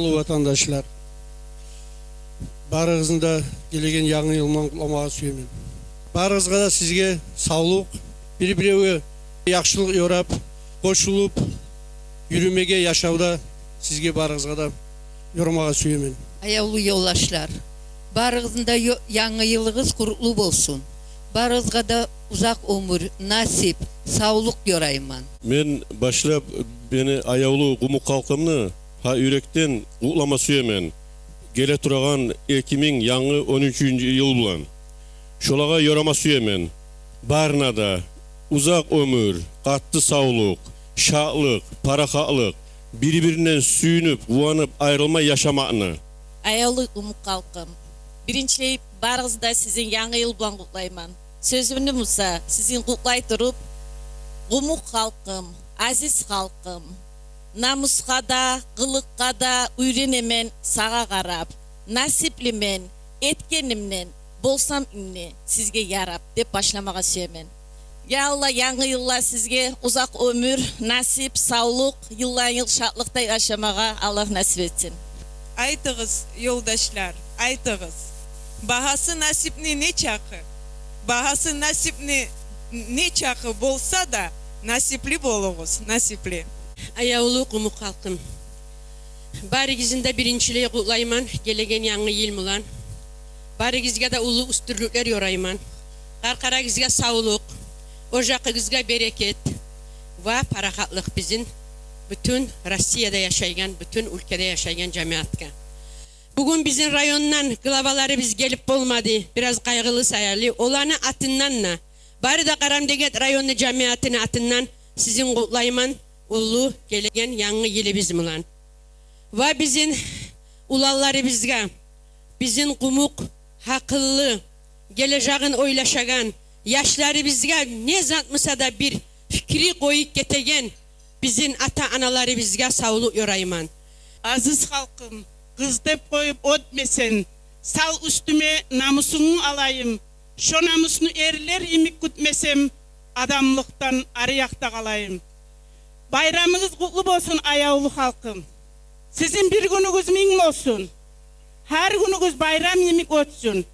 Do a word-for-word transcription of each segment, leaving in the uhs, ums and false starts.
Уллу ватандашлар, барыгъызны да гелеген янгы йыл булан къутламагъа сюемен. Барыгъызгъа да сизге савлукъ, бир-биревге яхшылыкъ ёрап, къошулуп юрюмеге яшавда сизге барыгъызгъа да ёрмагъа сюемен. Аявлу ёлдашлар, барыгъызны да ё-, янгы йылыгъыз къутлу болсун. Барыгъызгъа да узакъ оьмюр, насип, савлукъ ёрайман. Мен башлап мени аявлу къумукъ халкъымны гьа юрекден къутлама сюемен геле турагъан эки минг янгы он уьчюнчю йыл булан. Шолагъа ёрама сюемен: барына да узакъ оьмюр, къатты савлукъ, шатлыкъ, парахатлыкъ, бир-биринден сююнюп, къуванып, айрылмай яшамакъны. Аявлу къумукъ халкъым, биринчилей барыгъызны да сизин янгы йыл булан къутлайман. Сёзюмню буса, сизин къутлай туруп, къумукъ халкъым, азиз халкъым, намусгъа да, къылыкъгъа да уьйренемен сагъа къарап. Насиплимен, этгенимден болсам инни сизге ярап, деп башламагъа сюемен. Я Аллагь, янгы йылда сизге узакъ оьмюр, насип, савлукъ, йылдан йыл шатлыкъда яшамагъа Аллагь насип этсин. Айтыгъыз, ёлдашлар, айтыгъыз. Багьасы насипни нечакъы? Багьасы насипни нечакъы болса да, насипли болугъуз, насипли. Аявлу къумукъ халкъым, барыгъызны да биринчилей къутлайман гелеген янгы йыл булан. Барыгъызгъа да уллу уьстюнлюклер ёрайман. Къаркъарагъызгъа савлукъ, ожакъыгъызгъа берекет ва парахатлыкъ бизин бютюн Россияда яшайгъан, бютюн уьлкеде яшайгъан жамиятгъа. Бугюн бизин райондан главаларыбыз гелип болмады, бираз къайгъылы саялы. Оланы атындан да, бары да Къарабудагъгент районну жамиятыны атындан сизин къутлайман уллу гелеген янгы йылыбыз булан. Ва бизин уланларыбызгъа, бизин къумукъ, гьакъыллы, гележегин ойлашагъан яшларыбызгъа, не зат буса да бир фикри къоюп гетеген бизин ата-аналарыбызгъа савлукъ ёрайман. Азиз халкъым, къыз деп къоюп оьтмесенг, сал уьстюме намусунгну алайым. Шо намусну эрлер йимик кютмесем, адамлыкъдан ари якъда къалайым. Байрамыгъыз къутлу болсун, аявлу халкъым. Сизин бир гюнюгюз минг болсун. Гьар гюнюгюз байрам йимик оьтсюн.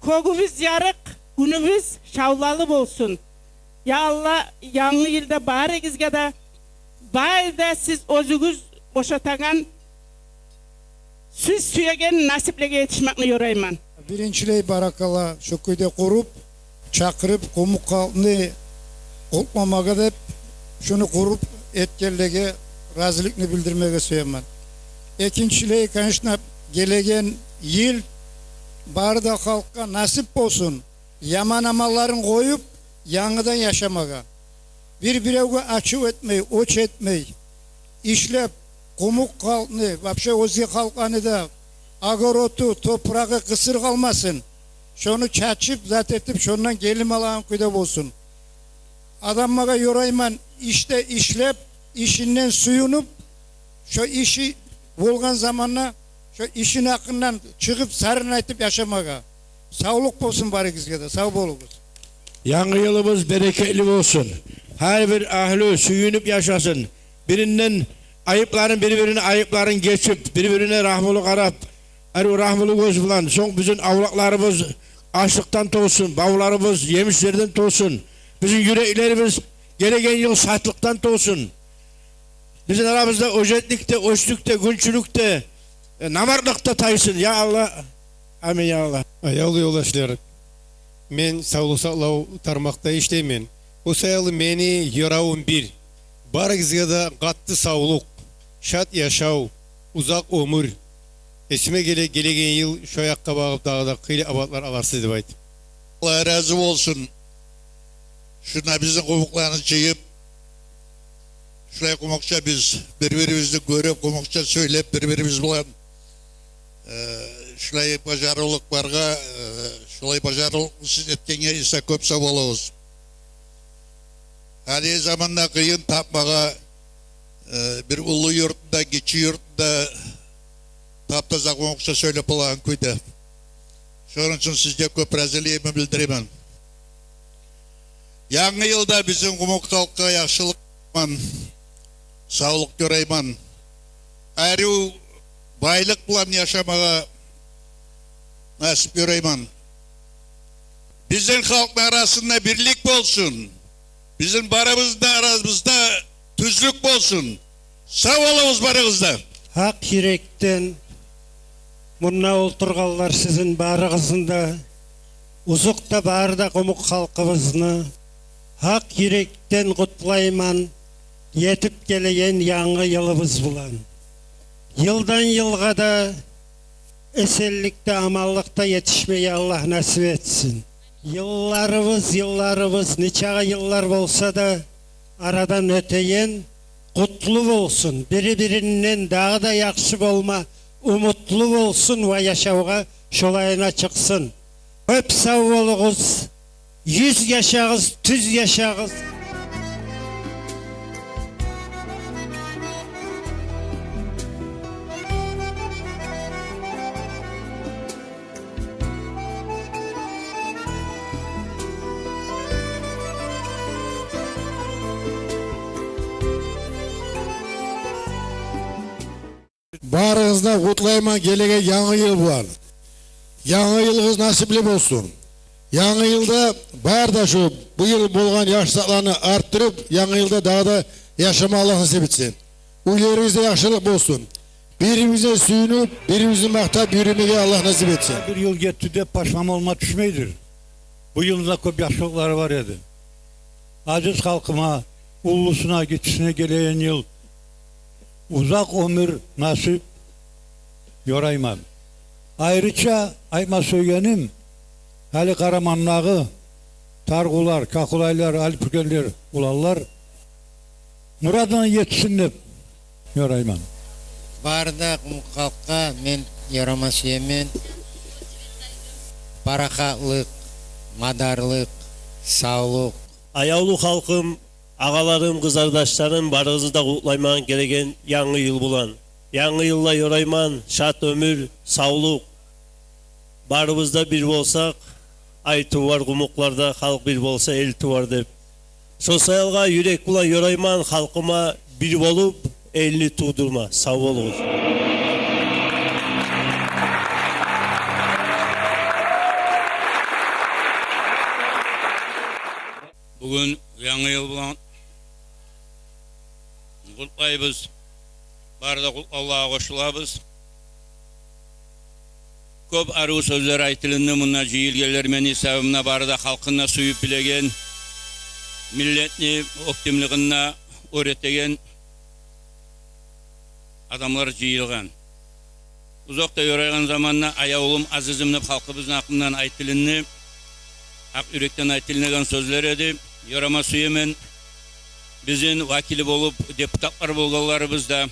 Кёгюбюз ярыкъ, гюнюбюз шавлалы болсун. Я Аллагь, янгы йылда барыгъызгъа да, бары да сиз оьзюгюз ошатагъан, сиз сюеген насиплеге етишмекни ёрайман. Биринчилей, баракалла, шо кюйде къуруп, чакъырып, къумукъ халкъны къутламагъа деп, шуну къуруп этгенлеге разиликни билдирмеге сюемен. Экинчилей, конечно, гелеген йыл бары да халкъгъа насип болсун яман амалларын къоюп, янгыдан яшамагъа. Бир-биревге ачув этмей, оч этмей, ишлеп, къумукъ халкъны, вообще оьзге халкъланы да огороду, топурагъы къысыр къалмасын. Шону чачып, зат этип, шондан гелим алагъан кюйде болсун. Адамлагъа ёрайман, ишде ишлеп, ишинден сююнюп, шо иши болгъан заманда шо ишини гьакъындан чыгъып, сарын айтып яшамагъа. Савлукъ болсун барыгъызгъа да, сав болугъуз. Янгы йылыбыз берекетли болсун. Гьар бир агьлю сююнюп яшасын. Биринден айыпларын, бир-бирине айыпларын гечип, бир-бирине рагьмулу къарап, арив рагьмулу гёз булан. Сонг бизин авлакъларыбыз ашлыкъдан толсун, бавларыбыз емишлерден толсун. Бизин юреклерибиз гелеген йыл шатлыкъдан толсун. Бизин арабызда оьжетлик де, оьчлюк де, гюнчюлюк де, э, намартлыкъ да тайсын, я Аллагь. Амин, я Аллагь. Аявлу ёлдашлар, мен савлукъ сакълав тармакъда ишлеймен. О саялы мени ёравум бир: барыгъызгъа да къатты савлукъ, шат яшав, узакъ оьмюр. Эсиме геле, гелеген йыл шо якъгъа багъып дагъы да хыйлы абатлар аларсыз деп айтып. Аллагь рази болсун. Шунда бизин къумукъланы жыйып, шулай къумукъча биз бир-бирибизни гёрюп, къумукъча сёйлеп, бир-бирибиз булан, э, шулай бажарывлукъ баргъа, э, шулай бажарывлукъну сиз этгенге эсе кёп сав болугъуз. Гьали заманда къыйын тапмагъа, э, бир уллу юртну да, гиччи юртну да тап-таза къумукъча сёйлеп болагъан кюйде. Шону учун сизге кёп разилигимни билдиремен. Янгы йылда бизин къумукъ халкъгъа яхшылыкъ, савлукъ ёрайман. Арив байлыкъ булан яшамагъа насип ёрайман. Бизин халкъны арасында бирлик болсун. Бизин барыбызны арабызда тюзлюк болсун. Сав болугъуз барыгъыз да. Гьакъ юрекден мунда олтургъанлар сизин барыгъызны да, озокъда, бары да къумукъ халкъыбызны гьакъ юрекден къутлайман етип гелеген янгы йылыбыз булан. Йылдан йылгъа да эсенликде, аманлыкъда етишмеге Аллагь насип этсин. Йылларыбыз, йылларыбыз, нечакъы йыллар болса да арадан оьтеген, къутлу болсун. Бири-биринден дагъы да яхшы болма умутлу болсун ва яшавгъа шолайына чыкъсын. Кёп сав болугъуз. Юз яшагъыз, тюз яшагъыз. Барыгъызны да къутлайман гелеген янгы йыл булан. Янгы йылыгъыз насипли болсун. Янгы йылда бары да шу бу йыл болгъан яхшы затланы артдырып, янгы йылда дагъы да яшама Аллагь насип этсин. Уьйлеригизде яхшылыкъ болсун. Бири-биригизге сююнюп, бири-биригизни макътап юрюмеге Аллагь насип этсин. Бир йыл гетди деп башлама болма тюшмейдир. Бу йылны да кёп яхшылыкълары бар эди. Азиз халкъыма, уллусуна, гиччисине гелеген йыл узакъ оьмюр насип ёрайман. Айрыча айтма сюйгеним, гьали Къарамандагъы Таргъулар, Кахулайлар, Алипбюргенлер, уланлар мурадына етишсин деп ёрайман. Бары да къумукъ халкъгъа мен ёрама сюемен парахатлыкъ, мадарлыкъ, савлукъ. Аявлу халкъым, агъаларым, къызардашларым, барыгъызны да къутлайман гелеген янгы йыл булан. Янгы йылда ёрайман шат оьмюр, савлукъ. Барыбыз да бир болсакъ, айтыв бар къумукъларда: «Халкъ бир болса, эл тувар», — деп. Шо саялгъа юрек булан ёрайман халкъыма бир болуп, элни тувдурма. Сав болугъуз. Бугюн янгы йыл булан къутлайбыз. Бары да къутлавлагъа къошулабыз. Кёп арив сёзлер айтылынды. Мунда жыйылгъанлар, мени гьисабымда, бары да халкъын да сююп билеген, миллетни оьктемлигин де оьр этеген адамлар жыйылгъан. Узакъда ёрайгъан заманда аявлум, азизим деп халкъыбызны гьакъындан айтылынды. Гьакъ юрекден айтылынагъан сёзлер эди. Ёрама сюемен бизин вакили болуп депутатлар болгъанларыбыз да,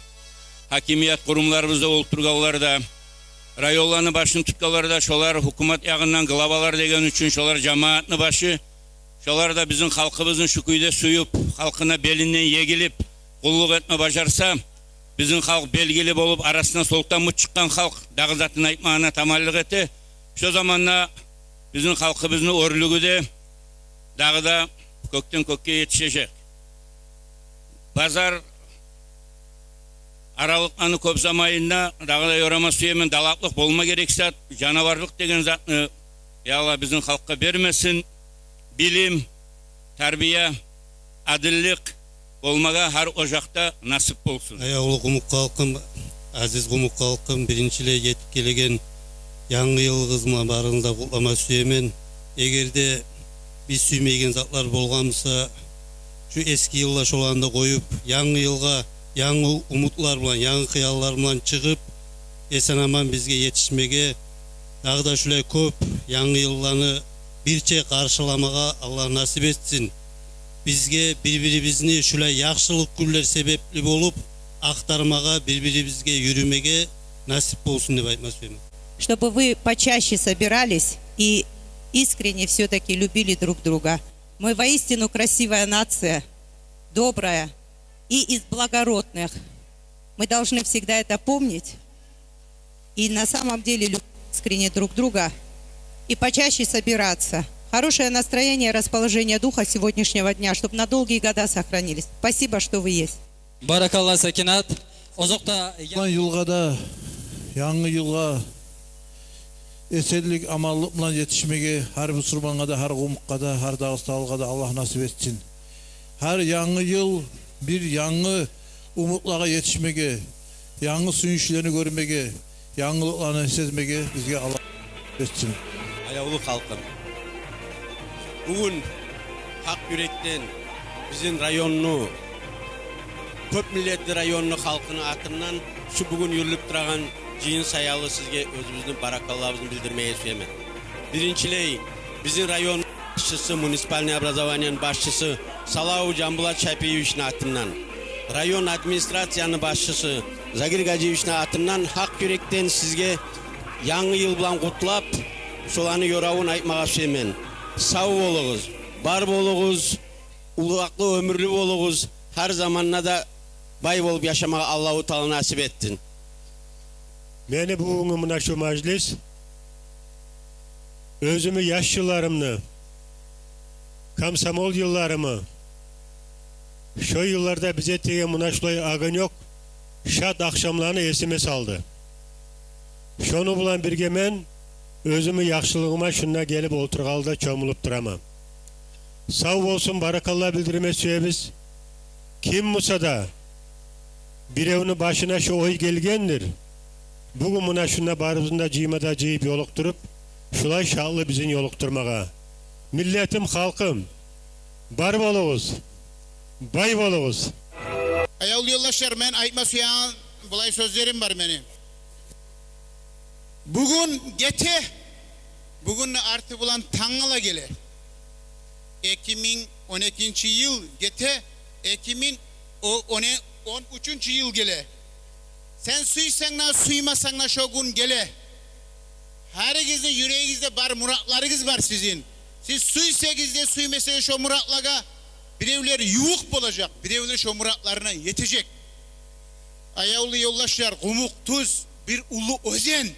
гьакимият къурумларыбызда олтургъанлар да, районланы башын тутгъанлар да, шолар гьукумат ягъындан главалар деген учун, шолар жамаатны башы, шолар да бизин халкъыбызны шу кюйде сююп, халкъына белинден егилип, къуллукъ этме бажарса, бизин халкъ белгили болуп, арасына Солтанмут чыкъгъан халкъ, дагъы затын айтмагъына таманлыкъ эте. Шо заманда бизин халкъыбызны оьрлюгю де дагъы да кёкден кёкге етишежек. Базар аралыкъланы кёп заманында, дагъы да ёрама сюемен, далаплыкъ болма герек зат, жанаварлыкъ деген затны, я Аллагь, бизин халкъгъа бермесин. Билим, тарбия, адиллик болмагъа гьар ожакъда насип болсун. Аявлу къумукъ халкъым, азиз къумукъ халкъым, биринчилей етип гелеген янгы йылыгъыз булан барыгъызны да къутлама сюемен. Эгер де биз сюймейген затлар болгъан буса, шу эски йылда шоланы да къоюп, янгы йылгъа янгы умутлар булан, янгы хыяллар булан чыгъып, эсен-аман бизге етишмеге, дагъы да шулай кёп янгы йылланы бирче къаршыламагъа Аллагь насип этсин. Бизге бир-бирибизни шулай яхшылыкъ гюнлер себепли болуп, ахтармагъа, бир-бирибизге юрюмеге насип болсун деп айтма сюемен. Чтобы вы почаще собирались и искренне всё-таки любили друг друга. Мы воистину красивая нация, добрая и из благородных. Мы должны всегда это помнить и на самом деле любить искренне друг друга и почаще собираться. Хорошее настроение, расположение духа сегодняшнего дня, чтоб на долгие года сохранились. Спасибо, что вы есть. Баракалла, Сакинат. Озокъда, я- Булан йылгъа да Янгы йылгъа эсенлик, аманлыкъ булан етишмеге гьар бусурмангъа да, гьар къумукъгъа да, гьар дагъыстанлыгъа да Аллагь насип этсин. Гьар янгы йыл бир янгы умутлагъа етишмеге, янгы сююнчлени гёрмеге, янгылыкъланы сезмеге бизге Аллагь этсин. Аявлу халкъым, бугюн гьакъ юрекден бизин районну, кёп миллетли районну халкъыны атындан шу бугюн юрюлюп турагъан жыйын саялы сизге оьзюбюзню баракаллабызны билдирмеге сюемен. Биринчилей, бизин район башчысы, муниципальный образованияны башчысы Салавов Жамбулат Шапиевични атындан, район администрацияны башчысы Загир Гажиевични атындан гьакъ юрекден сизге янгы йыл булан къутлап, шоланы ёравун айтмагъа сюемен. Сав болугъуз, бар болугъуз, узакълы оьмюрлю болугъуз, гьар заманда да бай болуп яшамагъа Аллагьу Таала насип этсин. Мени бугюнгю муна шу мажлис оьзюмню яш йылларымны, комсомол йылларымны, шо йылларда бизге тиеген муна шулай огонёк, шат ахшамланы эсиме салды. Шону булан бирге мен оьзюмню яхшылыгъыма шунда гелип олтургъалы да чомулуп тураман. Сав болсун, баракалла билдирме сюебиз. Ким буса да биревню башына шо ой гелгендир, бугюн муна шунда барыбызны да жыйма да жыйып ёлукътуруп, шулай шатлы бизин ёлукътурмагъа. Миллетим, халкъым, бар болугъуз, бай болугъуз. Аявлу ёлдашлар, мен айтма сюеген булай сёзлерим бар мени. Бугюн гете, бугюнню арты булан тангала геле. Эки минг он экинчи йыл гете, эки минг он, он уьчюнчю йыл геле. Сен сюйсенг де, сюймесенг де, шо гюн геле. Гьаригизни юрегигизде бар муратларыгъыз бар сизин. Сиз сюйсегиз де, сюймесегиз, шо муратлагъа биревлер ювукъ болажакъ, биревлер шо муратларына етежек. Аявлу ёлдашлар, Къумукъ-Туз бир уллу оьзен.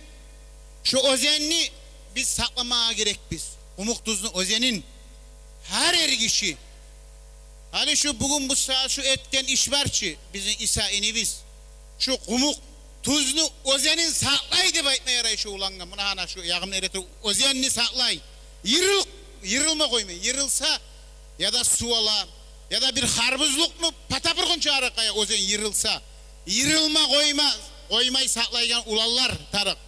Шо оьзенни биз сакъламагъа герекбиз. Къумукъ-Тузну оьзенин гьар эргиши. Гьали шу бугюн бу сагьат шу этген иш бар чы, бизин Иса инибиз. Шу Къумукъ-Тузну оьзенин сакълай деп айтма ярай шу улангъа. Муна гьана шу ягъымда эрете оьзенни сакълай. Йырыл-, йырылма къоймай. Йырылса, яда сув ала, яда бир харбузлукъну пата бургъунча арыкъая оьзен йырылса. Йырылма къойма, къоймай сакълайгъан уланлар тарыкъ.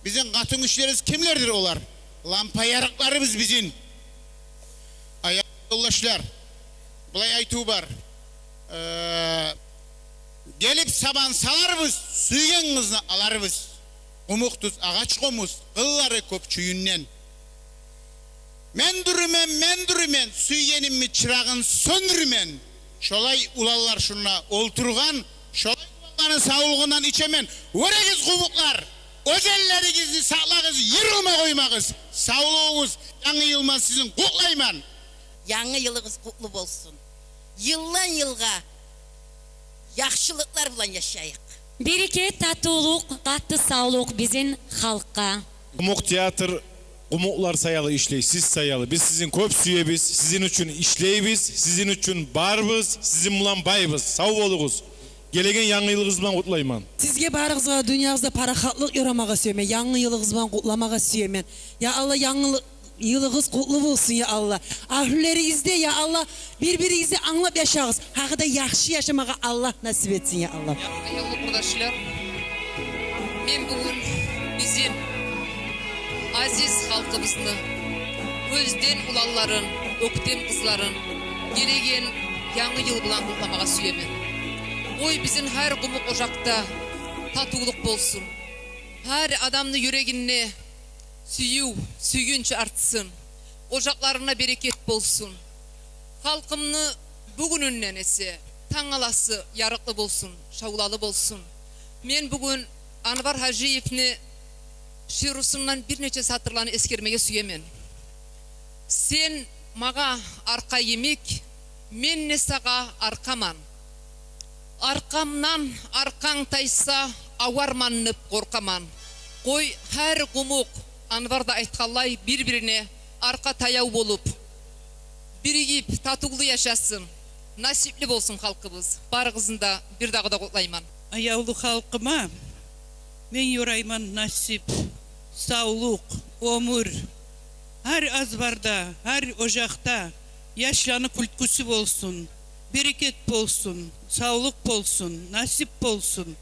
Бизин къатынгишилерибиз кимлердир олар? Лампа ярыкъларыбыз бизин. Аявлу ёлдашлар, булай айтыв бар. Э, гелип сабан саларбыз, сюйген къызны аларбыз. Къумукъ-Туз агъач къомуз, къыллары кёп чюйюнден. Мен дюрюмен, мен дюрюмен, сюйгенимни чырагъын сёндюрмен. Шолай уланлар шунда олтургъан, шолай уланланы савлугъундан ичемен. Вёрегиз, къумукълар, оьзенлеригизни сакълагъыз, йырылма къоймагъыз. Савлугъугъуз, янгы йыл булан сизин къутлайман. Янгы йылыгъыз къутлу болсун. Йылдан йылгъа яхшылыкълар булан яшайыкъ. Берекет, татывлукъ, къатты савлукъ бизин халкъгъа. Къумукъ театр къумукълар саялы ишлей, сиз саялы. Биз сизин кёп сюебиз, сизин учун ишлейбиз, сизин учун барбыз, сизин булан байбыз. Сав болугъуз. Гелеген янгы йылыгъыз булан къутлайман. Сизге, барыгъызгъа, дюньягъызда парахатлыкъ ёрамагъа сюемен, янгы йылыгъыз булан къутламагъа сюемен. Я Аллагь, янгы йылыгъыз къутлу болсун, я Аллагь. Агьлюлеригизде, я Аллагь, бир-биригизни англап яшагъыз. Гьакъы да яхшы яшамагъа Аллагь насип этсин, я Аллагь. Аявлу къурдашлар, мен бугюн бизин азиз халкъыбызны оьзден уланларын, оьктем къызларын гелеген янгы йыл булан къутламагъа сюемен. Ой, бизин гьар къумукъ ожакъда татывлукъ болсун. Гьар адамны юрегинде сююв, сююнч артсын. Ожакъларына берекет болсун. Халкъымны бугюнюнден эсе тангаласы ярыкълы болсун, шавлалы болсун. Мен бугюн Анвар Гьажиевни шиърусундан бир нече сатырланы эсгермеге сюемен. Сен магъа аркъа йимик, мен де сагъа аркъаман. Аркъамдан аркъанг тайса, аварман деп къоркъаман. Къой, гьар къумукъ, Анвар да айтгъанлай, бир-бирине аркъа таяв болуп, биригип, татывлу яшасын. Насипли болсун халкъыбыз. Барыгъызны да бир дагъы да къутлайман. Аявлу халкъыма, Мен ёрайман насип, савлукъ, оьмюр. Гьар азбарда, гьар ожакъда яшланы кюлкюсю болсун, берекет болсун, савлукъ болсун, насип болсун.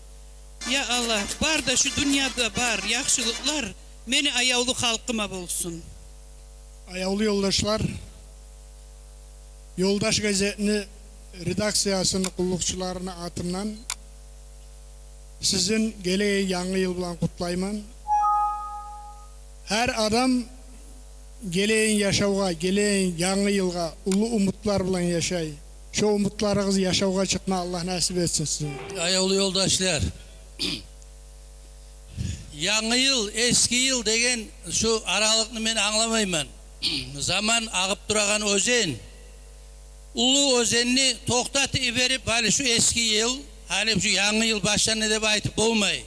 Я Аллагь, бар да шу дюньяда бар яхшылыкълар мени аявлу халкъыма болсун. Аявлу ёлдашлар, «Ёлдаш» газетни редакциясыны къуллукъчуларыны атындан сизин гелеген янгы йыл булан къутлайман. Гьар адам гелеген яшавгъа, гелеген янгы йылгъа уллу умутлар булан яшай. Шо умутларыгъыз яшавгъа чыкъма Аллагь насип этсин сизге. Аявлу ёлдашлар, янгы йыл, эски йыл деген шу аралыкъны мен англамайман. Заман агъып турагъан оьзен. Уллу оьзенни токътатып йиберип, гьали шу эски йыл, гьали шу янгы йыл башланды деп айтып болмай.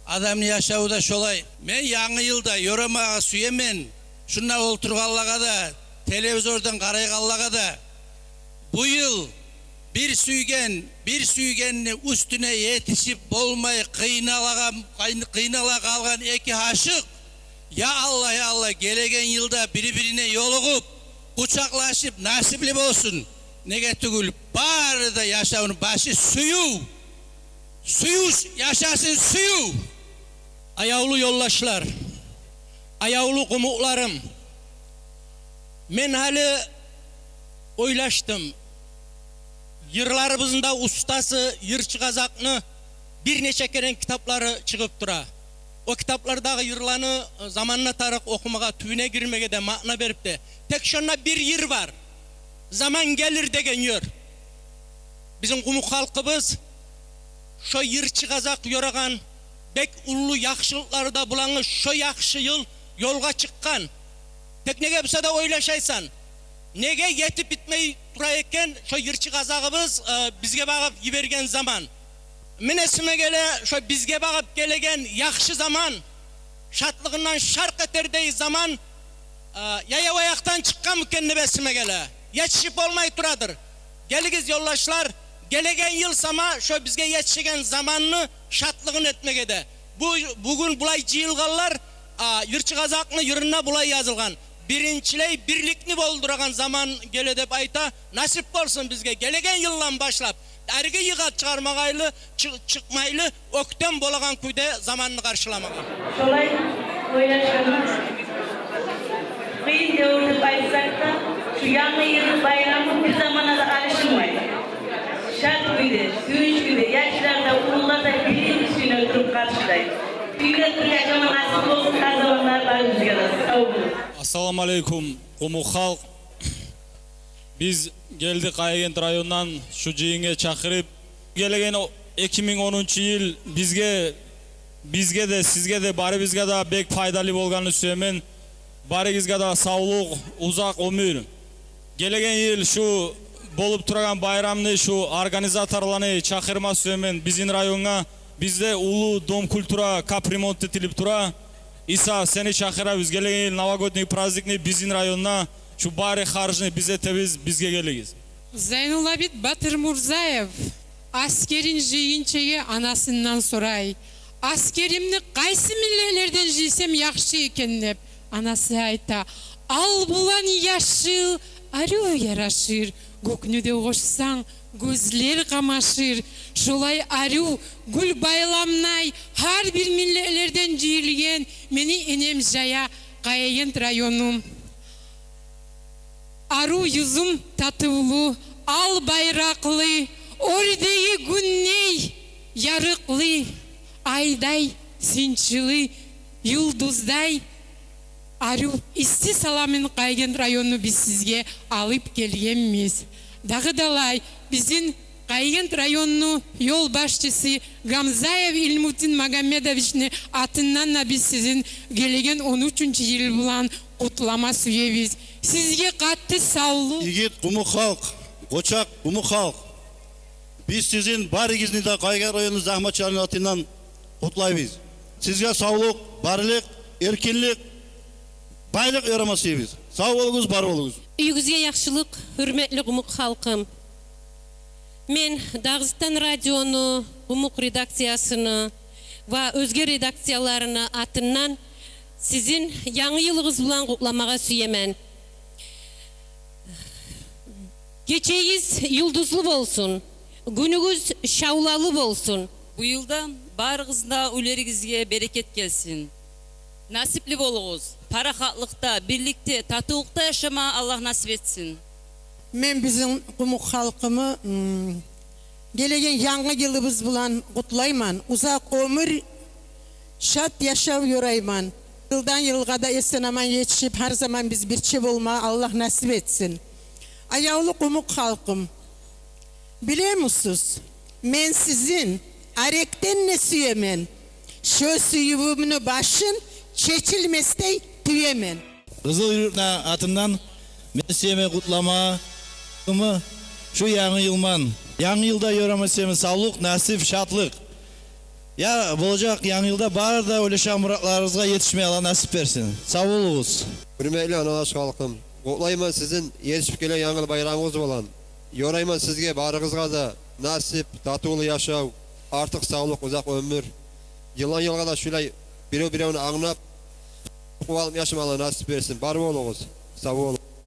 Адамны яшаву да шолай. Мен янгы йылда ёрамагъа сюемен шунда олтургъанлагъа да, телевизордан къарайгъанлагъа да. Бу йыл бир сюйген, бир сюйгенни уьстюне етишип болмай къыйнала къалгъан, къыйнала къалгъан эки гьашыкъ, я Аллагь, я Аллагь, гелеген йылда бири-бирине ёлугъуп, къучакълашып, насипли болсун. Неге тюгюл, бары да яшавну башы сююв. Сююв яшасын, сююв. Аявлу ёлдашлар, аявлу къумукъларым, мен гьали ойлашдым. Йырларыбызны да устасы, йырчы къазакъны бир нече керен китаплары чыгъып тура. О китаплардагъы йырланы, э, заманына тарыкъ охумагъа, тюбюне гирмеге де маъна берип де. Тек шонда бир йыр бар. «Заман гелир» деген йыр. Бизин къумукъ халкъыбыз шо йырчы къазакъ ёрагъан, бек уллу яхшылыкълары да булангъы шо яхшы йыл ёлгъа чыкъгъан. Тек неге буса да ойлашайсан, неге етип битмей тура экен шо йырчы къазагъыбыз, э, бизге багъып йиберген заман. Мен эсиме геле, шо бизге багъып гелеген яхшы заман, шатлыгъындан шаркъ этердей заман, э, яяв аякъдан чыкъгъанмы экен деп эсиме геле. Етишип болмай турадыр. Гелигиз, ёлдашлар, гелеген йыл сама шо бизге етишеген заманны шатлыгъын этмеге де. Бу, бугюн булай жыйылгъанлар, а, йырчы къазакъны йырында булай язылгъан: «Биринчилей бирликни болдурагъан заман геле», — деп айта. Насип болсун бизге гелеген йылдан башлап аргъы йылгъа чыгъармагъайлы, чы-, чыкъмайлы, оьктем болагъан кюйде заманны къаршыламагъа. Шолай ойлашгъаныбыз, къыйын девюр деп айтсакъ да, шу янгы йылны байрамы бир заманда да алышынмай. Шат кюйде, сююнч кюйде, яшлар да, уллулар да бирин-бирин уьстюне туруп къаршылай. Гюнлюк бир яшама насип болсун гьар заманда барыбызгъа да. Сав болугъуз. Ассаламу алейкум, къумукъ халкъ. Биз гелдик Къаягент районундан шу жыйынгъа чакъырып. Гелеген о-, эки минг онунчу йыл бизге, бизге де, сизге де, барыбызгъа да бек пайдалы болгъанны сюемен. Барыгъызгъа да савлукъ, узакъ оьмюр. Гелеген йыл шу болуп турагъан байрамны, шу организаторланы чакъырма сюемен бизин районгъа. Бизде уллу дом культуры капремонт этилип тура. Иса, сени чакъырабыз гелеген йыл новогодний праздникни бизин районда. Шу бары харжны биз этебиз, бизге гелигиз. Зайнулабид Батырмурзаев аскерин жыйгъынчагъа анасындан сорай: «Аскеримни къайсы миллетлерден жыйсам яхшы экен?» — деп. Анасы айта: «Ал булан яшыл арив ярашыр, гёкню де къошсанг, гёзлер къамашыр». Шолай арив гюл байламлай, гьар бир миллетлерден жыйылгъан мени энем жая Къаягент району. Арив юзюм татывлу, ал байракълы, оьрдеги гюндей ярыкълы, айдай сынчылы, юлдуздай арив исси саламын Къаягент районну биз сизге алып гелгенбиз. Дагъы да алай, бизин Къаягент районну ёлбашчысы Гамзаев Илмутдин Магомедовични атындан да биз сизин гелеген он уьчюнчю йыл булан къутлама сюебиз. Сизге къатты савлукъ. Игит къумукъ халкъ, къочакъ къумукъ халкъ. Биз сизин барыгъызны да Къаягент районну загьматчыларыны атындан къутлайбыз. Сизге савлукъ, барлыкъ, эркинлик, байлыкъ ёрама сюебиз. Сав болугъуз, бар болугъуз. Уьюгюзге яхшылыкъ, гьюрметли къумукъ халкъым. Мен Дагъыстан радиону къумукъ редакциясыны ва оьзге редакцияларыны атындан сизин янгы йылыгъыз булан къутламагъа сюемен. Гечегиз юлдузлу болсун, гюнюгюз шавлалы болсун. Бу йылда барыгъызны да уьйлеригизге берекет гелсин. Насипли болугъуз, парахатлыкъда, бирликде, татывлукъда яшама Аллагь насип этсин. Мен бизин къумукъ халкъымы, м, гелеген янгы йылыбыз булан къутлайман. Узакъ оьмюр, шат яшав ёрайман. Йылдан йылгъа да эсен-аман етишип, гьар заман биз бирче болма Аллагь насип этсин. Аявлу къумукъ халкъым, билемисиз, мен сизин арекден де сюемен. Шо сюювюмню башын чечилместей тюемен. Къызыл юртну атындан мен сюемен къутлама шу янгы йылман. Янгы йылда ёрама сюемен савлукъ, насип, шатлыкъ. Я болажакъ янгы йылда бары да ойлашгъан муратларыгъызгъа етишме Аллагь насип берсин. Сав болугъуз. Гьюрметли аналаш халкъым, къутлайман сизин етишип гелген янгы йыл байрамыгъыз булан. Ёрайман сизге, барыгъызгъа да насип, татывлу яшав, артыкъ савлукъ, узакъ оьмюр. Йылдан йылгъа да шулай бирев-биревню англап, къуванып яшама Аллагь насип берсин. Бар болугъуз. Сав болугъуз.